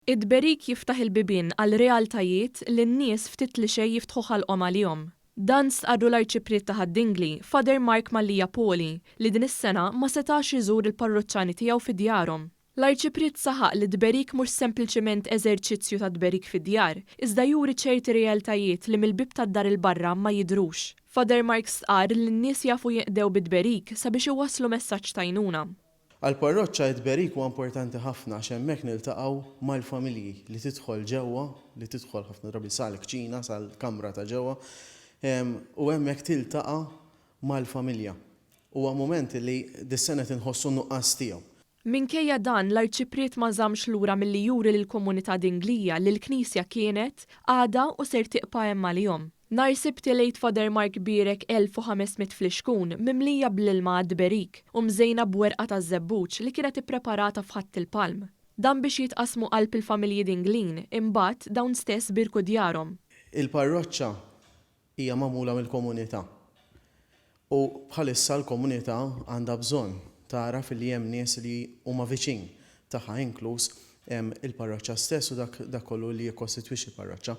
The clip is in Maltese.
It-tberik jiftaħ il-bibien għal realtajiet li n-nies ftit li xejn jiftħu ħalqhom għalihom. Dan stqarru l-Arċipriet ta' Ħad-Dingli, Father Mark Mallia Poli, li din is-sena ma setax iżur il-parruċċani tiegħu fi djarhom. L-Arċipriet saħaq li t-tberik mhux sempliċiment eżerċizzju ta' tberik fid-djar, iżda juri ċerti realtajiet li mill-bieb tad-dar 'il barra ma jidhrux. Father Mark stqarr li n-nies jafu jinqdew bit-tberik sabiex iwasslu messaġġ t'għajnuna. Għall-parroċċa it-tberik huwa importanti ħafna għax hemmhekk niltaqgħu mal-familji li tidħol ġewwa, li tidħol ħafna drabi sal-kċina, sal-kamra ta' ġewwa, u hemmhekk tiltaqa' mal-familja. Huwa mument li dis-sena qed inħossu n-nuqqas tiegħu. Minkejja dan, l-Arċipriet ma żammx lura milli juri lill-komunità Dinglija li l-Knisja kienet, għadha u ser tiqpa' hemm għalihom. Nhar Sibt il-Għid Father Mark bierek 1,500 flixkun mimlija bl-ilma għat-tberik u mżejna b'werqa taż-żebbuġ li kienet ippreparata f'Ħadd il-Palm. Dan biex jitqassmu qalb il-familji Dinglin, imbagħad dawn stess bierku djarhom. Il-parroċċa hija magħmula mill-komunità u bħalissa l-komunità għandha bżonn tagħraf li hemm nies li huma viċin tagħha inkluż il-parroċċa stess u dak dak kollu li jikkostitwixxi l-parroċċa.